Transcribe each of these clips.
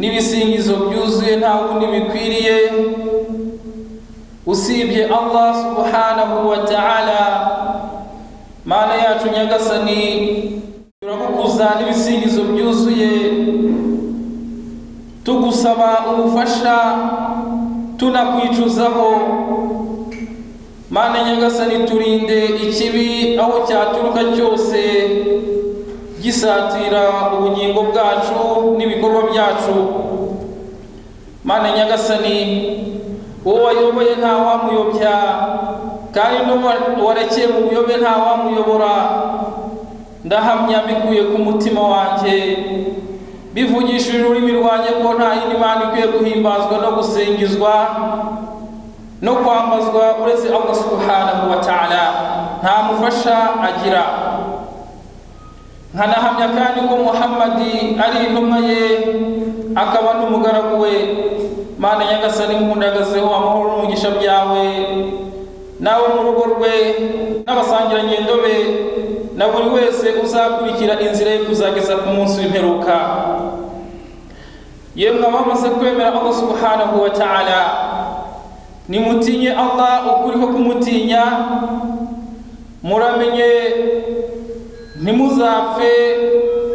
N'ibisingizo byuzuye nta wundi bikwiriye usibye Allah subhanahu wa ta'ala. Mana yacu Nyagasani, turagukuza n'ibisingizo byuzuye, tugusaba ubufasha, tunakwicuzaho. Mana Nyagasani, turinde ikibi aho cyaturuka cyose gisatira ubugingo bwacu n'ibikorwa byacu. Mana Nyagasani, uwo wayoboye nta wamuyobya, kandi n'uwo warekeye mu buyobe nta wamuyobora. Ndahamya mbikuye ku mutima wanjye, bivugishije ururimi rwanjye, ko nta yindi Mana ikwiye guhimbazwa no gusingizwa no kwambazwa uretse Allah subhanahu wa ta'ala, nta mufasha agira. Nkanahamya kandi ko Muhammadi ari intumwa ye akaba n'umugaragu we. Mana Nyagasani, muhundagazeho amahoro n'umugisha byawe, nawe mu rugo rwe n'abasangirangendo be na buri wese uzakurikira inzira ye kuzageza ku munsi w'imperuka. Yemwe abamaze kwemera Allah subhanahu wa ta'ala, nimutinye Allah ukuri ko kumutinya, muramenye ntimuzapfe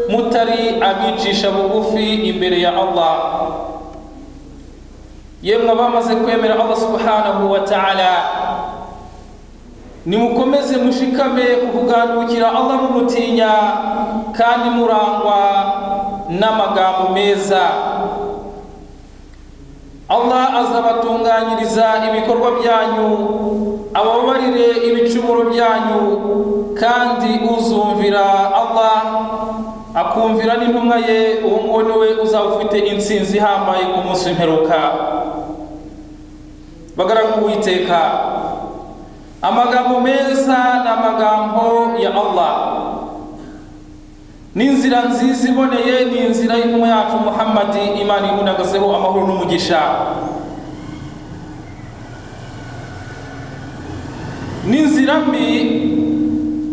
mutari abicisha bugufi imbere ya Allah. Yemwe abamaze kwemera Allah subhanahu wa ta'ala, nimukomeze mushikame ku kuganukira Allah mumutinya, kandi murangwa n'amagambo meza. Allah azabatunganyiriza ibikorwa byanyu, abababarire ibicumuro byanyu, kandi uzumvira Allah akumvira n'intumwa ye, uwo nguwo niwe uzaba ufite intsinzi ihambaye ku munsi w'imperuka. Bagaragu Uwiteka, amagambo meza ni amagambo ya Allah, n'inzira nziza iboneye ni inzira y'intumwa yacu Muhammadi, Imana ihundagazeho amahoro n'umugisha. N'inzira mbi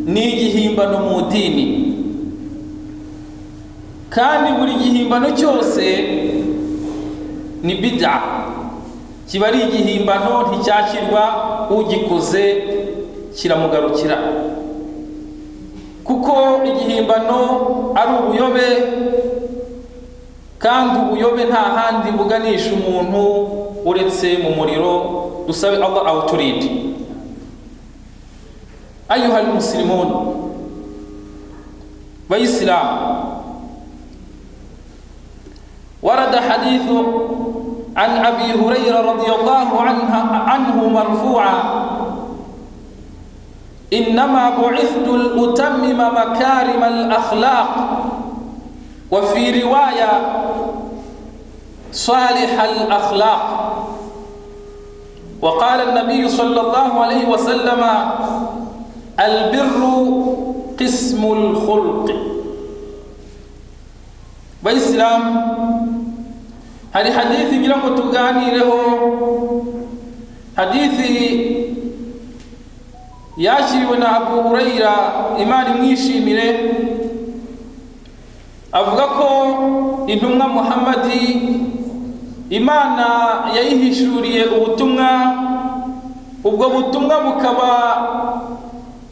ni igihimbano mu dini, kandi buri gihimbano cyose ni bid'a, kiba ari igihimbano, nticyakirwa, ugikoze kiramugarukira, kuko igihimbano ari ubuyobe, kandi ubuyobe nta handi buganisha umuntu uretse mu muriro. Dusabe Allah awuturinde. Ayuha almuslimun, bayisilamu, ورد حديث عن أبي هريرة رضي الله عنه مرفوعا: إنما بعثت لأتمم مكارم الأخلاق، وفي رواية صالح الأخلاق. وقال النبي صلى الله عليه وسلم: البر قسم الخلق. Bayisilamu, hari hadithi ngira ngo tuganireho, hadithi yakiriwe na Abu Huraira, Imana imwishimire, avuga ko intumwa Muhammadi Imana yayihishuriye ubutumwa, ubwo butumwa bukaba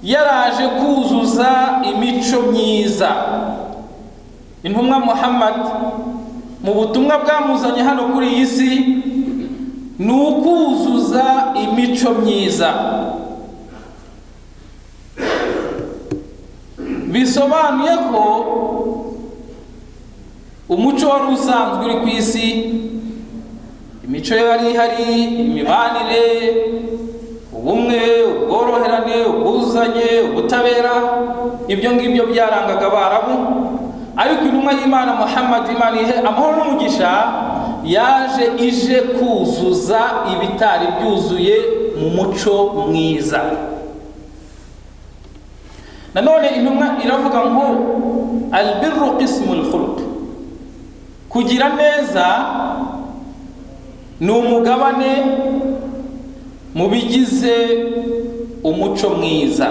yaraje kuzuza imico myiza. Intumwa Muhammad mu butumwa bwamuzanye hano kuri iyi si ni ukuzuza imico myiza, bisobanuye ko umuco wari usanzwe uri ku isi, imico yari ihari, imibanire, ubumwe, ubworoherane, ubwuzuzanye, ubutabera, ibyo ngibyo byarangaga Abarabu. Ariko intumwa y'Imana Muhammad, Imana ihe amahoro n'umugisha, yaje ije kuzuza ibitari byuzuye mu muco mwiza. Nanone intumwa iravuga ngo albirru qismul khuluq, kugira neza ni umugabane mu bigize umuco mwiza.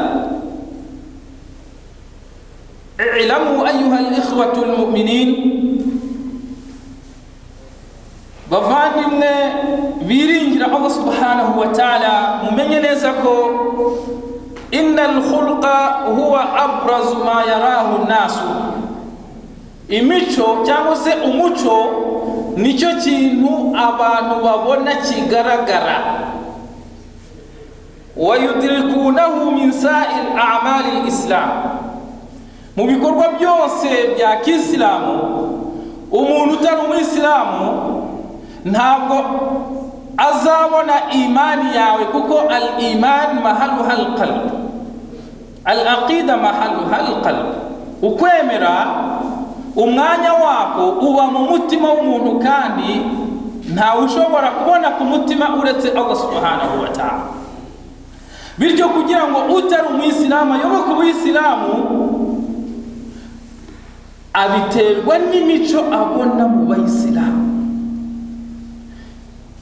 I'lamu ayuha al-ikhwatu al-mu'minin Bavandimwe biringira Allah subhanahu wa ta'ala, mumenye neza ko innal khulqa huwa abrazu ma yarahu nasu, imico cyangwa se umuco nicyo kintu abantu babona kigaragara. Wayudrikunahu min sa'il a'mali al-islam, mu bikorwa byose bya kisilamu umuntu utari umuyisilamu ntabwo azabona imani yawe, kuko al-iman mahalluha al-qalb, al-aqida mahalluha al-qalb. Ukwemera umwanya wako uba mu mutima w'umuntu, kandi ntawe ushobora kubona ku mutima uretse Allah subhanahu wa ta'ala. Bityo kugira ngo utari umuyisilamu ayoboke ubuyisilamu, abiterwa n'imico abona mu bayisilamu.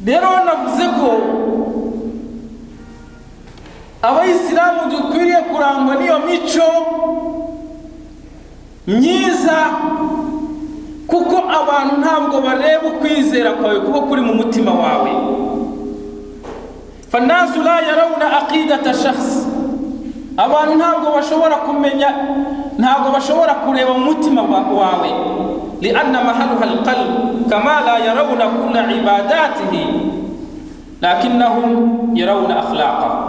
Rero navuze ko abayisilamu dukwiriye kurangwa n'iyo mico myiza, kuko abantu ntabwo bareba ukwizera kwawe kuko kuri mu mutima wawe. Fannasu la yarawna aqidata shakhs, abantu ntabwo bashobora kumenya, ntabwo bashobora kureba mu mutima wawe. Lianna mahaluha alqalb kama la yarawna kulla ibadatihi lakinnahum yarawna akhlaqahu.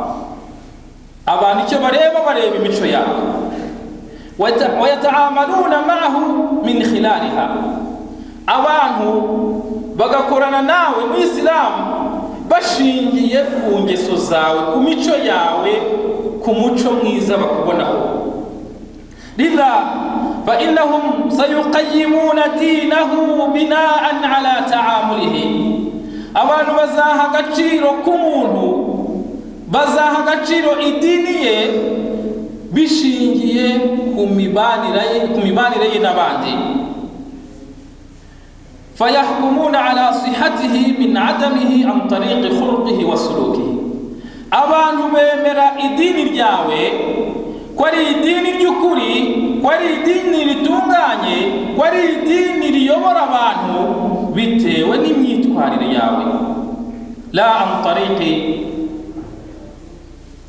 Abantu icyo bareba, bareba imico yabo, wayataamaluna ma'ahu min khilaliha, abantu bagakorana nawe mu Isilamu bashingiye ku ngeso zawe, ku mico yawe, ku muco mwiza bakubonaho. Lidha fa innahum sayuqayyimuna dinahu bina'an ala ta'amulihi, abantu bazaha agaciro k'umuntu, bazaha agaciro idini ye bishingiye ku mibanire ye n'abandi. Fayahkumuna ala sihhatihi min adamihi an tariqi khulqihi wa sulukihi, abantu bemera idini ryawe ko ari idini ry'ukuri, ko ari idini ritunganye, ko ari idini riyobora abantu bitewe n'imyitwarire yawe. La an tariqi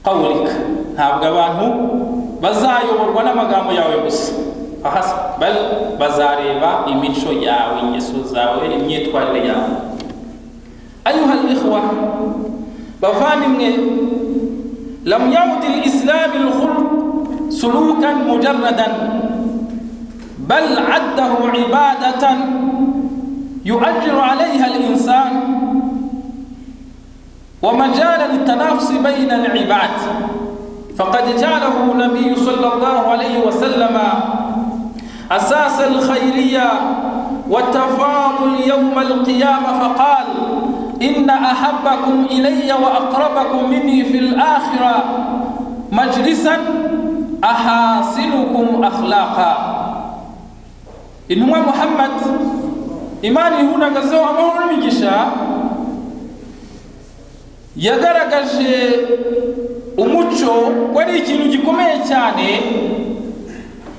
qawlik, ntabwo abantu bazayoborwa n'amagambo yawe gusa, bal bazareba imico yawe, ingeso zawe, imyitwarire yawe. Ayuha al-ikhwa, bavandimwe, lam yaud al-islam al-khulq sulukan mujarradan bal addahu ibadatan yu'ajjiru alayha al-insan wa majalan lit-tanafus bayna al-ibad. فقد جعله النبي صلى الله عليه وسلم أساس الخيرية والتفاضل يوم القيامة، فقال: إن أحبكم إلي وأقربكم مني في الآخرة مجلسا أحاسنكم أخلاقا. إنما محمد إيماني هنا قزو أمور مجيشا yagaragaje umuco ko ari ikintu gikomeye cyane,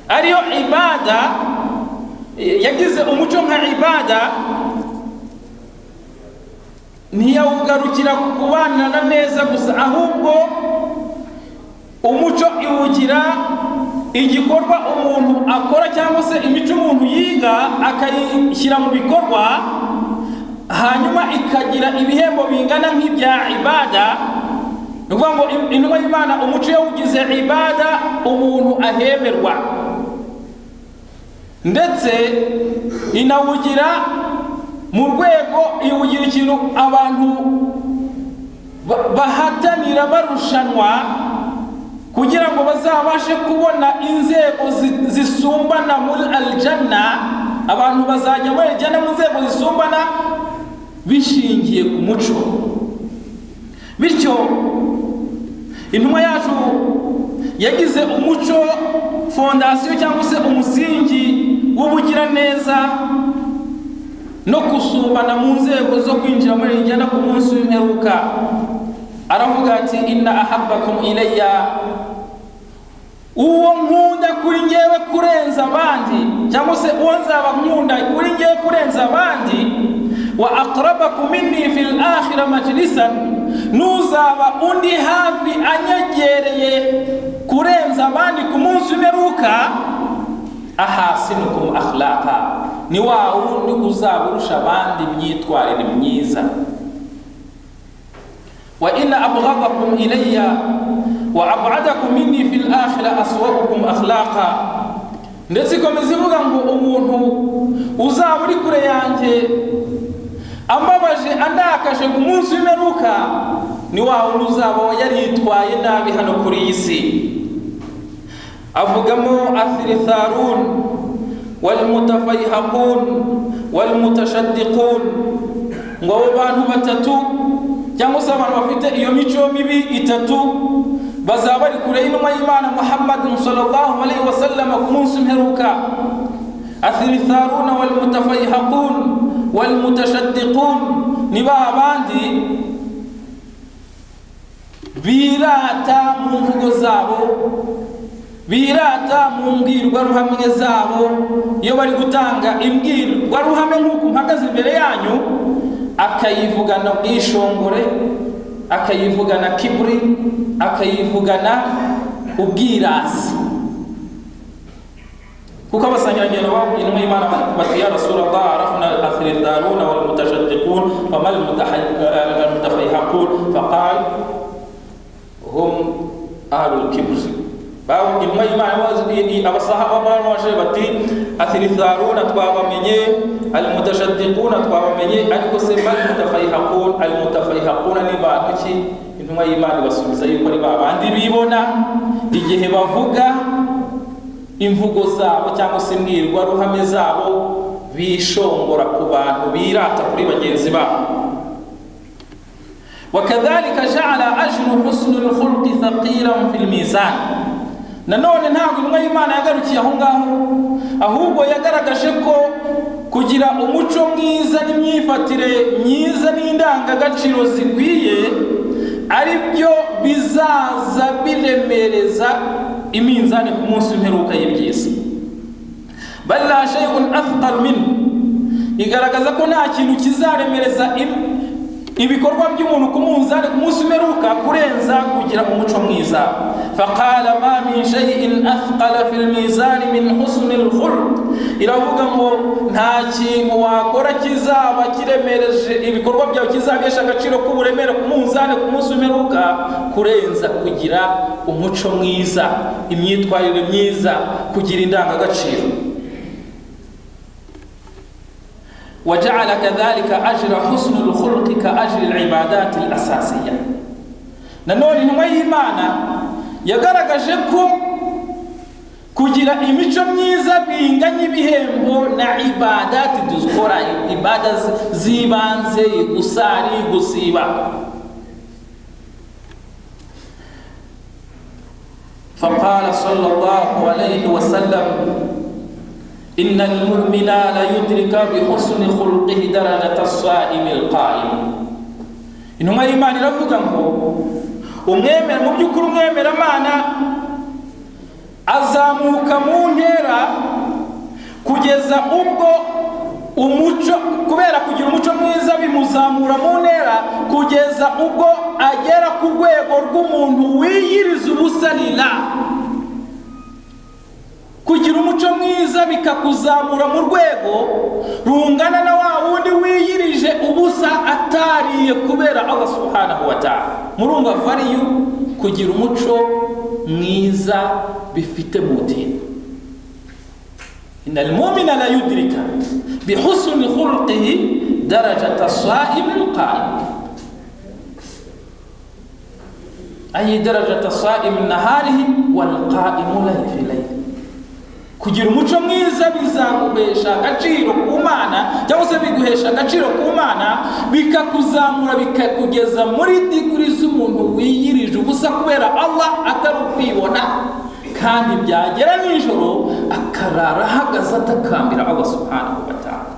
ariyo ibada. Yagize umuco nka ibada, ntiyawugarukira ku kubana neza gusa, ahubwo umuco iwugira igikorwa umuntu akora cyangwa se imico umuntu yiga akayishyira mu bikorwa, hanyuma ikagira ibihembo bingana nk'ibya ibada. Ni ukuvuga ngo intumwa y'Imana umuco yawugize ibada umuntu ahemerwa, ndetse inawugira mu rwego, iwugira ikintu abantu bahatanira barushanwa kugira ngo bazabashe kubona inzego zisumbana muri aljanna. Abantu bazajya muri aljanna mu nzego zisumbana bishingiye ku muco. Bityo intumwa yacu yagize umuco fondasiyo cyangwa se umusingi w'ubugiraneza no kusumbana mu nzego zo kwinjira muri aljanna ku munsi w'imperuka. Aravuga ati: inna ahabbakum ilayya, uwo nkunda kuri ngewe kurenza abandi, cyangwa se uwo nzaba nkunda kuri ngewe kurenza abandi, Wa aqrabakum minni fil akhirah majlisan, nuzaba undi hafi anyegereye kurenza abandi ku munsi w'imperuka, ahasinukum akhlaqa, ni wa wundi uzaburusha abandi imyitwarire myiza. Wa inna abghadakum ilayya wa ab'adakum minni fil akhirah aswa'ukum akhlaqa. Ndetse ikomeza ivuga ngo umuntu uzaba uri kure yanjye ambabaje andakaje ku munsi w'imperuka ni wa wundi uzaba yaritwaye nabi hano kuri iyi si. Avugamo athritharun walmutafayhaqun walmutashaddiqun, ngo abo bantu batatu cyangwa se abantu bafite iyo mico mibi itatu bazaba bari kure y'intumwa y'Imana Muhammad sallallahu alaihi wasallam ku munsi w'imperuka. Athritharuna walmutafayhaqun walmutashaddiqun ni ba bandi birata mu mvugo zabo, birata mu mbwirwaruhame zabo. Iyo bari gutanga imbwirwaruhame nk'uku mpagaze imbere yanyu, akayivugana ubwishongore, akayivugana kiburi, akayivugana ubwirasi. Kuko abasangirangendo babwiye intumwa y'Imana bati ya Rasulallah, arafna athritharuna walmutashaddiqun famal mutafayhaqun, faqal hum ahlul kibr. Bawo intumwa y'Imana abasahaba baje bati athritharuna twabamenye, almutashaddiquna twabamenye, ariko se mal mutafayhaqun, almutafayhaquna ni bantu ki? Intumwa y'Imana basubiza yuko ari babandi bibona igihe bavuga imvugo zabo cyangwa se imbwirwaruhame zabo, bishongora ku bantu, birata kuri bagenzi babo. Wakadhalika ja'ala ajru husnul khulqi thaqilan fil mizan. Nanone ntabwo intumwa y'Imana yagarukiye aho ngaho, ahubwo yagaragaje ko kugira umuco mwiza n'imyifatire myiza n'indangagaciro zikwiye ari byo bizaza biremereza iminzani ku munsi w'imperuka y'ibyiza. Bal la shay'un athqal min, igaragaza ko nta kintu kizaremereza ibikorwa by'umuntu ku munzani ku munsi w'imperuka kurenza kugira umuco mwiza. Faqala ma min shay'in athqala fil mizan min husnil khuluq, iravuga ngo nta kintu wakora kizaba kiremereje ibikorwa byawe, kizabesha agaciro k'uburemere ku munzani ku munsi w'imperuka kurenza kugira umuco mwiza, imyitwarire myiza, kugira indangagaciro. وجعل كذلك أجر حسن الخلق كأجر العبادات الأساسية. Nanone intumwa y'Imana yagaragaje ko kugira imico myiza binganya ibihembo na ibadati dukora, ibada z'ibanze, gusari, gusiba. فقال صلى الله عليه وسلم إن المؤمن لا يدرك بحسن خلقه درجة الصائم القائم. Intumwa y'Imana iravuga ngo umwemera, mu by'ukuri umwemeramana azamuka mu ntera kugeza ubwo umuco, kubera kugira umuco mwiza bimuzamura mu ntera kugeza ubwo agera ku rwego rw'umuntu wiyiriza ubusa lila. Kugira umuco mwiza bikakuzamura mu rwego rungana na wa wundi wiyirije ubusa atariye kubera Allah subhanahu wa ta'ala. Murumva value kugira umuco mwiza bifite mu dini. Innal mu'mina la yudrika bihusni khulqihi darajata as-sa'im al-qa'im, ay darajata as-sa'im naharihi wal qa'imu fi layli. Kugira umuco mwiza bizaguhesha agaciro ku Mana, cyangwa se biguhesha agaciro ku Mana, bikakuzamura bikakugeza muri diguri z'umuntu wiyirije ubusa kubera Allah atari ukwibona, kandi byagera nijoro akarara ahagaze atakambira Allah subhanahu wa ta'ala.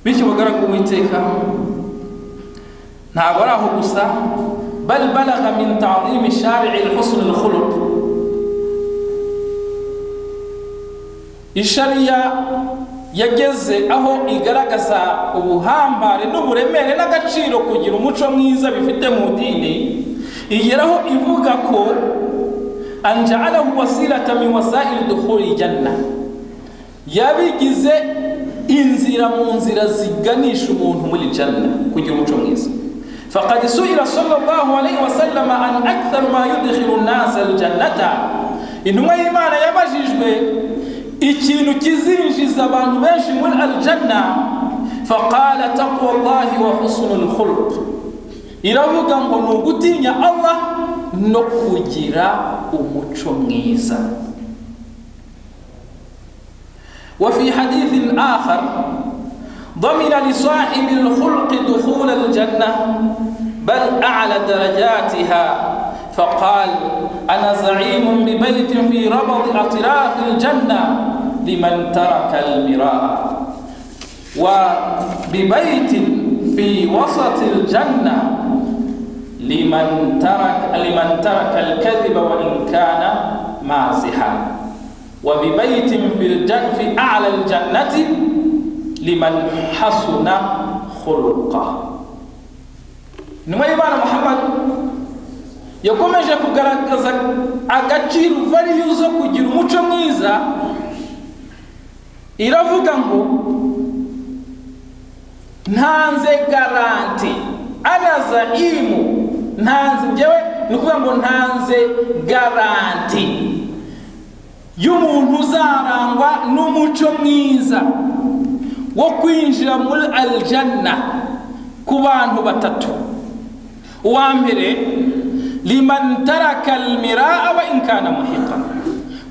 Bityo bagaragu b'Uwiteka ntabwo ari aho gusa, bal balagha min ta'zim shari'i al-husn al-khuluq. Ishariya yageze aho igaragaza ubuhambare n'uburemere n'agaciro kugira umuco mwiza bifite mu dini, igeraho ivuga ko anja'alahu wasilata min wasaili dukhuli janna, yabigize inzira mu nzira ziganisha umuntu muri janna kugira umuco mwiza. Faqad su'ila sallallahu alayhi wa sallam an akthar ma yudkhilu an-nas al-jannata, intumwa y'Imana yabajijwe ikintu kizinjiza abantu benshi muri aljanna, faqala taqwa Allahi wa husnul khuluq, iravuga ngo ni ugutinya Allah no kugira umuco mwiza. Wa fi hadithin akhar ضمن لصاحب الخلق دخول الجنة بل أعلى درجاتها، فقال أنا زعيم ببيت في ربض أطراف الجنة لمن ترك المراء، وببيت في وسط الجنة لمن ترك الكذب وإن كان مازحا، وببيت في أعلى الجنة لمن حسن خلقه. Intumwa y'Imana Muhammad yakomeje kugaragaza agaciro value zo kugira umuco mwiza, iravuga ngo ntanze garanti, ana zaimu, ntanze njyewe ni ukuvuga ngo ntanze garanti y'umuntu uzarangwa n'umuco mwiza wo kwinjira muri aljanna ku bantu batatu. Uwa mbere, liman taraka almiraa wa in kana muhiqa,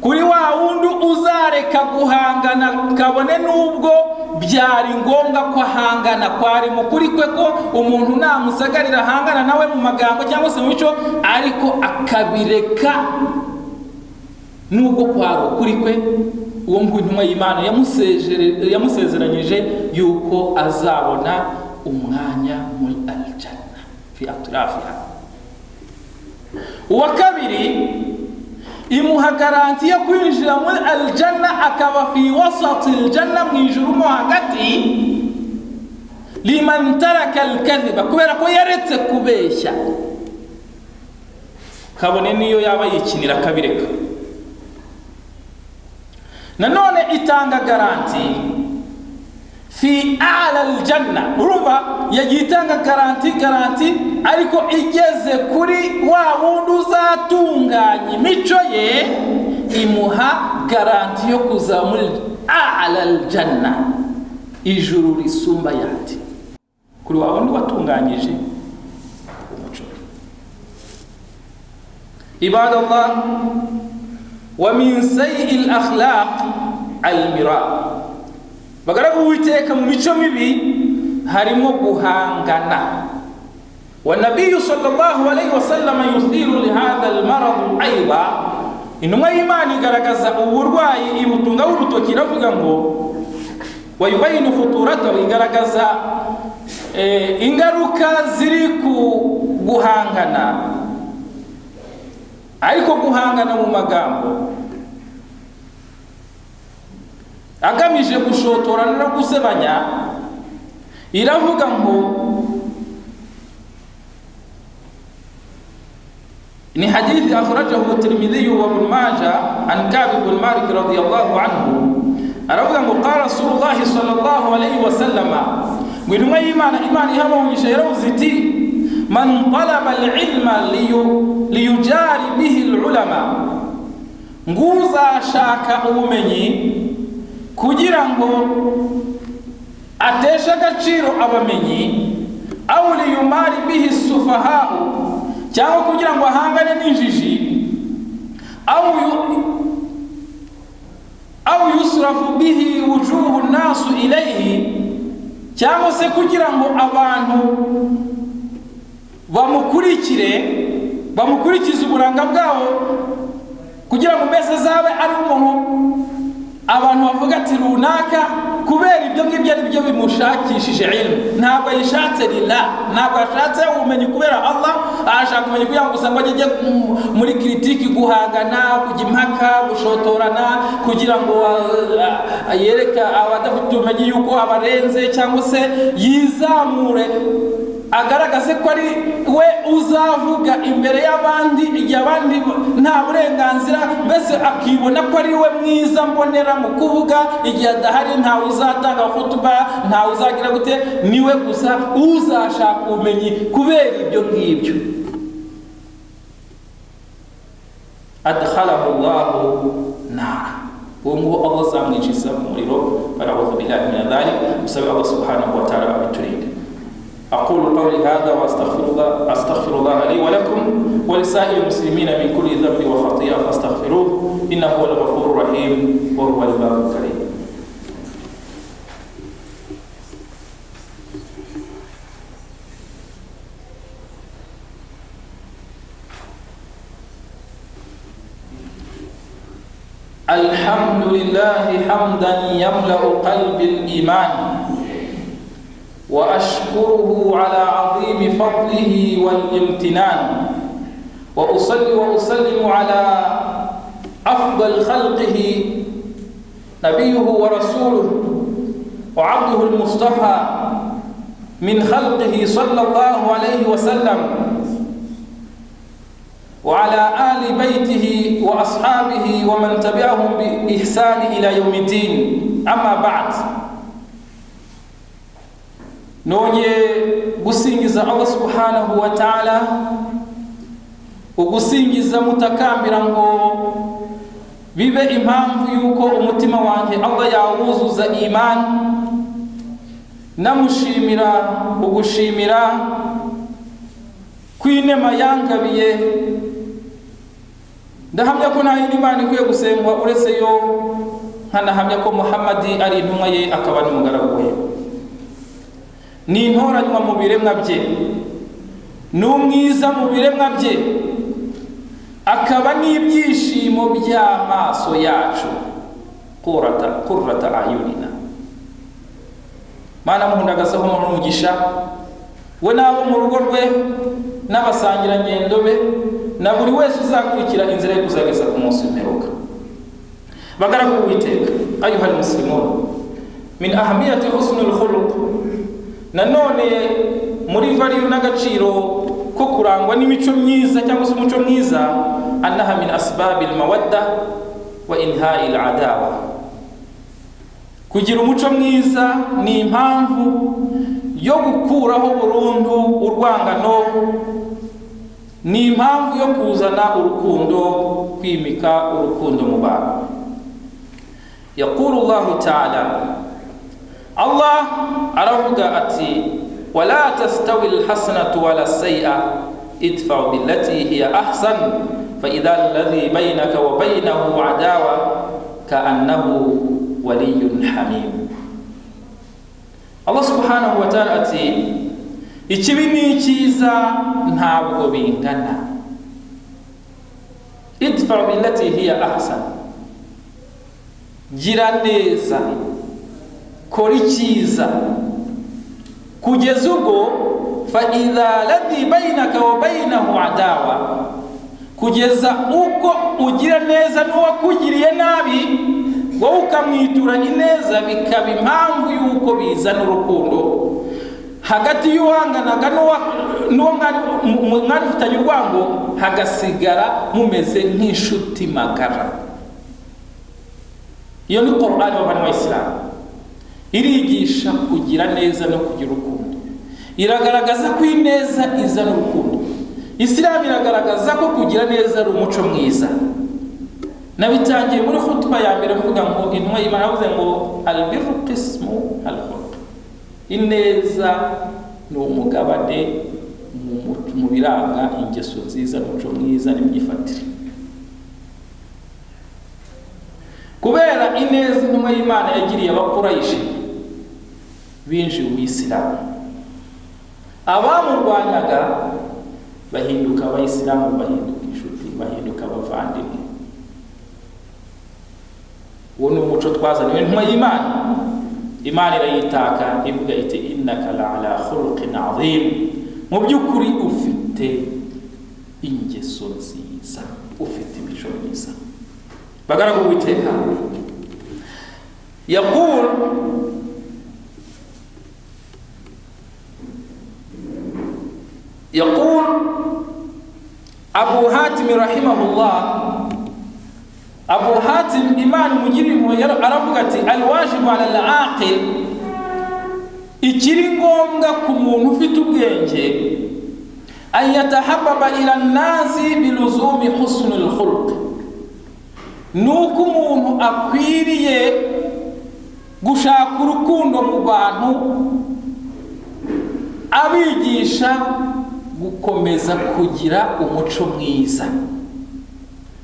kuri wa wundi uzareka guhangana kabone nubwo byari ngombwa ko ahangana, kwari mukuri kwe ko umuntu namusagarira ahangana nawe mu magambo cyangwa se mu mico, ariko akabireka nubwo kwari ukuri kwe, uwo nguwo intumwa y'Imana yamusezeranyije yuko azabona umwanya muri aljanna fi atrafiha. Uwa kabiri, imuha garanti yo kwinjira muri aljanna akaba fi wasati aljanna, mu ijuru mo hagati, liman taraka alkadhiba, kubera ko yaretse kubeshya kabone niyo yaba yikinira akabireka. Nanone itanga garanti fi a'la aljanna, urumva yagiye itanga garanti ariko igeze kuri wa wundi uzatunganya imico ye, imuha garanti yo kuza muri a'la aljanna, ijuru risumba yandi, kuri wa wundi watunganyije umuco. Ibadallah, wa min sayyi al-akhlaq al-mira, bagaragu Uwiteka mu mico mibi harimo guhangana. Wa nabiyyu sallallahu alayhi wa sallam yuthiru li hadha al-marad aidan, intumwa y'Imana igaragaza uburwayi ibutunga urutoki, iravuga ngo wa yubayinu khuturatahu, igaragaza ingaruka ziri ku guhangana, ariko guhangana mu magambo agamije gushotora no gusebanya. Iravuga ngo ni hadithi akhrajahu Tirmidhi wa Ibn Majah an Ka'b ibn Malik radiyallahu anhu, aravuga ngo qala Rasulullah sallallahu alayhi wa sallam, ngo intumwa y'Imana Imana ihamugisha yaravuze iti man talaba al-ilma liyujari bihi al-ulama, nguzashaka ubumenyi kugira ngo ateshe agaciro abamenyi, aw liyumari bihi sufahau, cyangwa kugira ngo ahangane n'injiji, aw yusrafu bihi wujuhu nasu ilayhi, cyangwa se kugira ngo abantu bamukurikire, bamukurikize uburanga bwabo, kugira ngo mbese zabe ari umuntu Abantu bavuga ati runaka kubera ibyo ngibyo ari byo bimushakishije ilmu, ntabwo yishatse lillah, ntabwo ashatse ubumenyi kubera Allah, arashaka ubumenyi kugira ngo gusa ngo ajye muri critique, guhangana, kujya impaka, gushotorana, kugira ngo yereka abadafite ubumenyi yuko abarenze, cyangwa se yizamure agaragaze ko ari we uzavuga imbere y'abandi igihe abandi nta burenganzira, mbese akibona ko ari we mwiza mbonera mu kuvuga igihe adahari, ntawe uzatanga khutuba, ntawe uzagira gute, niwe gusa uzashaka ubumenyi kubera ibyo ngibyo. Adkhalahu Allahu nara, uwo nguwo Allah azamwinjiza mu muriro. Baraudhu billahi min dhalik. Musabe Allah subhanahu wa ta'ala abiturinde. أقول قولي هذا وأستغفر الله لي ولكم ولسائر المسلمين من كل ذنب وخطيئة فاستغفروه إنه هو الغفور الرحيم وهو البر الكريم. الحمد لله حمدا يملأ قلب الإيمان، وأشكره على عظيم فضله والامتنان، وأصلي وأسلم على أفضل خلقه نبيه ورسوله وعبده المصطفى من خلقه صلى الله عليه وسلم، وعلى آل بيته وأصحابه ومن تبعهم بإحسان إلى يوم الدين. أما بعد، nongeye gusingiza Allah subhanahu wa ta'ala, ugusingiza mutakambira ngo bibe impamvu yuko umutima wanjye Allah yawuzuza iman, namushimira ugushimira kwinema yangabiye. Ndahamya ko nta yindi Imana ikwiye gusengwa uretse yo, nkanahamya ko Muhammadi ari intumwa ye akaba n'umugaragu we, ni intoranywa mu biremwa bye, ni umwiza mu biremwa bye, akaba n'ibyishimo by'amaso yacu, qurrata ayunina. Mana muhundagazeho umugisha we n'abo mu rugo rwe n'abasangirangendo be na buri wese uzakurikira inzira yo kuzageza ku munsi w'imperuka. Bagaragu b'Uwiteka, ayuhal muslimun, min ahamiyati husnul khuluq. Nanone muri value n'agaciro ko kurangwa n'imico myiza cyangwa se umuco mwiza, annaha min asbabil mawadda wa inha'il adawa. Kugira umuco mwiza ni impamvu yo gukuraho burundu urwangano, ni impamvu yo kuzana urukundo, kwimika urukundo mu bantu. Yaqulu Allahu ta'ala, Allah aravuga ati wala tastawi alhasanatu wala sayyi'a idfa billati hiya ahsan fa idha alladhi baynaka wa baynahu adawa ka'annahu waliyyun hamim. Allah subhanahu wa ta'ala ati ikibi n'icyiza ntabwo bingana. Idfa billati hiya ahsan, gira neza, kora icyiza, kugeza ubwo fa idha ladhi bainaka wa bainahu adawa, kugeza uko ugira neza n'uwakugiriye nabi wowe ukamwitura ineza, bikaba impamvu yuko bizana urukundo hagati y'uwanganaga n'uwo mwari ufitanye urwango, hagasigara mumeze nk'inshuti magara. Iyo ni Qur'an y'abana b'Abisilamu, irigisha kugira neza no kugira urukundo, iragaragaza ko ineza izana urukundo. Isilamu iragaragaza ko kugira neza ari umuco mwiza. Nabitangiye muri khutba ya mbere mvuga ngo intumwa y'Imana yavuze ngo albirru qismu alkhuluq, ineza ni umugabane mu biranga ingeso nziza n'umuco mwiza n'imyifatire. Kubera ineza intumwa y'Imana yagiriye Abakurayishe binjiye mu Isilamu, abamurwanyaga bahinduka Abayisilamu, bahinduka inshuti, bahinduka abavandimwe. Uwo ni umuco twazaniwe n'intumwa y'Imana. Imana irayitaka ivuga iti innaka la ala khuluqin azim, mu by'ukuri ufite ingeso nziza, ufite imico myiza. Bagaragu b'Uwiteka, yaqul yaqul Abu Hatim rahimahullah, Abu Hatim Imana imugirire impuhwe, aravuga ati alwajibu ala al-aqil, ikiri ngombwa ku muntu ufite ubwenge, an yatahabbaba ila an-nasi biluzumi husnul khuluq, nuko umuntu akwiriye gushaka urukundo mu bantu, abigisha gukomeza kugira umuco mwiza,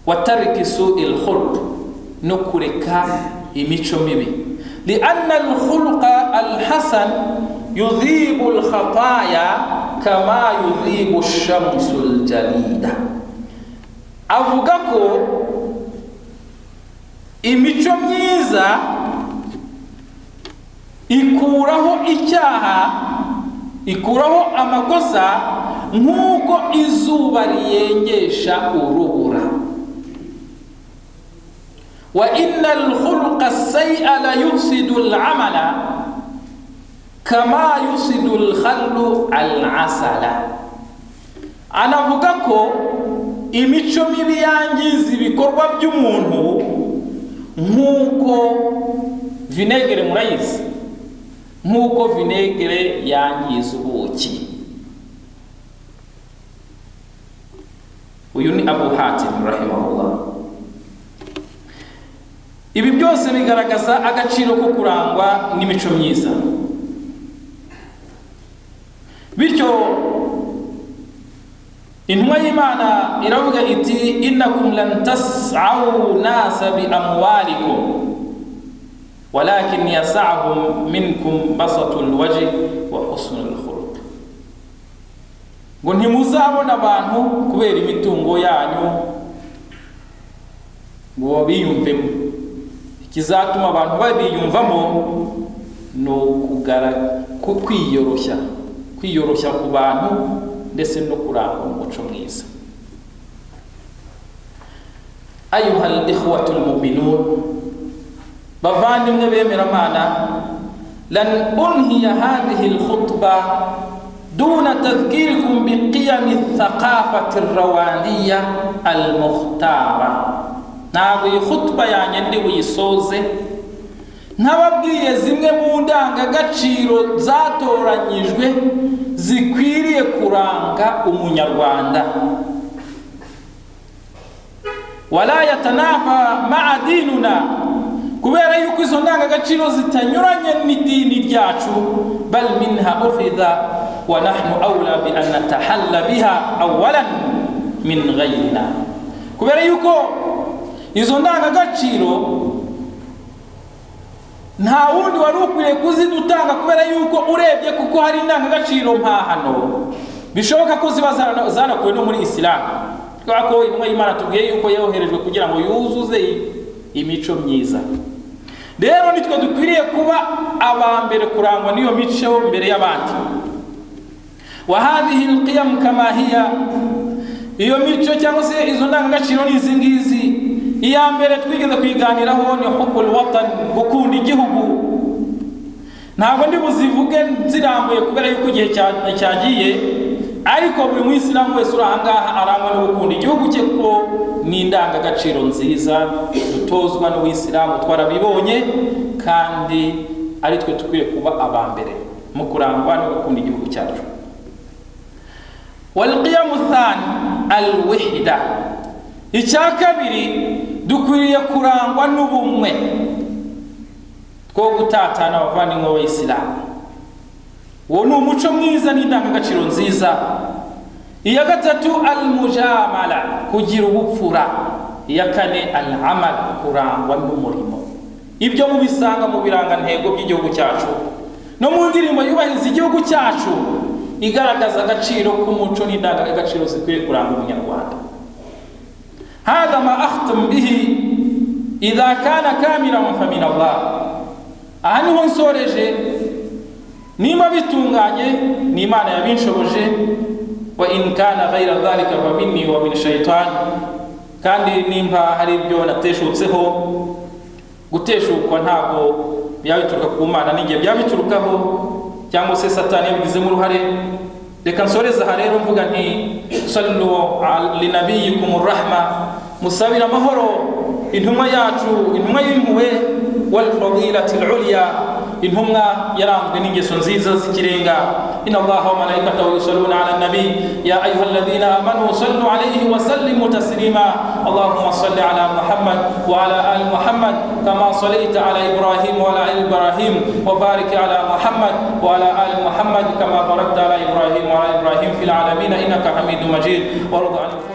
watariki su'il khuluq, no kureka imico mibi, li'anna al-khuluqa al-hasan yudhibu al-khataya kama yudhibu ash-shamsu al-jalida. Avuga ko imico myiza ikuraho icyaha, ikuraho amakosa, nk'uko izuba riyengesha urubura. Wa inna al-khuluqa as-say'a la yufsidu al-amala kama yufsidu al-khallu al-asala. Anavuga ko imico mibi yangiza ibikorwa by'umuntu nk'uko vinegere, murayizi, nk'uko vinegere yangiza ubuki. Uyu ni Abu Hatim rahimahullah. Ibi byose bigaragaza agaciro ko kurangwa n'imico myiza. Bityo intumwa y'Imana iravuga iti innakum lan tas'au nasa bi amwalikum walakin yas'ahum minkum basatul wajh wa husnul khuluq. Ngo ntimuzabona abantu kubera imitungo yanyu ngo biyumvemo. Ikizatuma abantu babiyumvamo no kwiyoroshya, kwiyoroshya ku bantu ndetse no kurangwa umuco mwiza. Ayuha al-ikhwatu al-mu'minun, bavandimwe bemeramana, lan unhiya hadhihi al-khutba duna tadhkirikum biqiyami ath-thaqafati ar-rawaniyya al-mukhtara. Ntabwo iyi khutba yanjye ndi buyisoze ntababwiye zimwe mu ndangagaciro zatoranyijwe zikwiriye kuranga umunyarwanda. Wala yatanafa ma'a dinuna, kubera yuko izo ndangagaciro zitanyuranye n'idini ryacu, bal minha ukhidha wa nahnu awla bi an natahalla biha awalan min ghayrina. Kubera yuko izo ndangagaciro nta wundi wari ukwiriye kuzidutanga, kubera yuko urebye kuko hari indangagaciro mpahano bishoboka ko ziba zanakuwe no muri Islam, kubera ko intumwa y'Imana tubwiye yuko yoherejwe kugira ngo yuzuze imico myiza. Rero nitwe dukwiriye kuba aba mbere kurangwa n'iyo mico mbere y'abandi. Wa hadhihi alqiyam kama hiya, iyo mico cyangwa se izo ndangagaciro ni izi ngizi. Iya mbere twigeze kuyiganiraho ni hubbul watan, gukunda igihugu. Ntabwo ndi buzivuge nzirambuye kubera yuko igihe cyagiye, ariko buri muyisilamu wese uri ahangaha arangwa no gukunda igihugu cye, kuko ni indangagaciro nziza dutozwa n'uwisilamu, twarabibonye, kandi ari twe dukwiye kuba aba mbere mu kurangwa no gukunda igihugu cyacu. Wal qiyamu thani alwihda, icya kabiri dukwiriye kurangwa n'ubumwe, two gutatana abavandimwe b'abayisilamu. Uwo ni umuco mwiza n'indangagaciro nziza. Iya gatatu almujamala, kugira ubupfura. Iya kane al-amal, kurangwa n'umurimo. Ibyo mubisanga mu birangantego by'igihugu cyacu no mu ndirimbo yubahiriza igihugu cyacu, igaragaza agaciro k'umuco n'indangagaciro zikwiye kuranga umunyarwanda. Hadha ma akhtam bihi, Idha kana kamilan fa min Allah. Aha niho nsoreje, nimba bitunganye ni Imana yabinshoboje, wa in kana ghayra dhalika fa minni wa min shaytan. Kandi nimba hari ibyo nateshutseho, guteshukwa ntabwo byabituruka ku Mana, n'igihe byabiturukaho cyangwa se Satani yabigizemo uruhare. Reka nsoreze aha rero mvuga nti sallu linabiyikum rahma, musabira amahoro intumwa yacu, intumwa y'impuhwe, wal fadilati al-ulya, intumwa yaranzwe n'ingeso nziza z'ikirenga. Inna Allaha wa malaikatahu yusalluna ala nabi ya ayyuhalladhina amanu sallu alayhi wa sallimu taslima. Allahumma salli ala Muhammad wa ala ali Muhammad kama sallaita ala Ibrahim wa ala ali Ibrahim, wa barik ala Muhammad wa ala ali Muhammad kama barakta ala Ibrahim wa ala Ibrahim fil alamin innaka Hamidum Majid. Wa rida.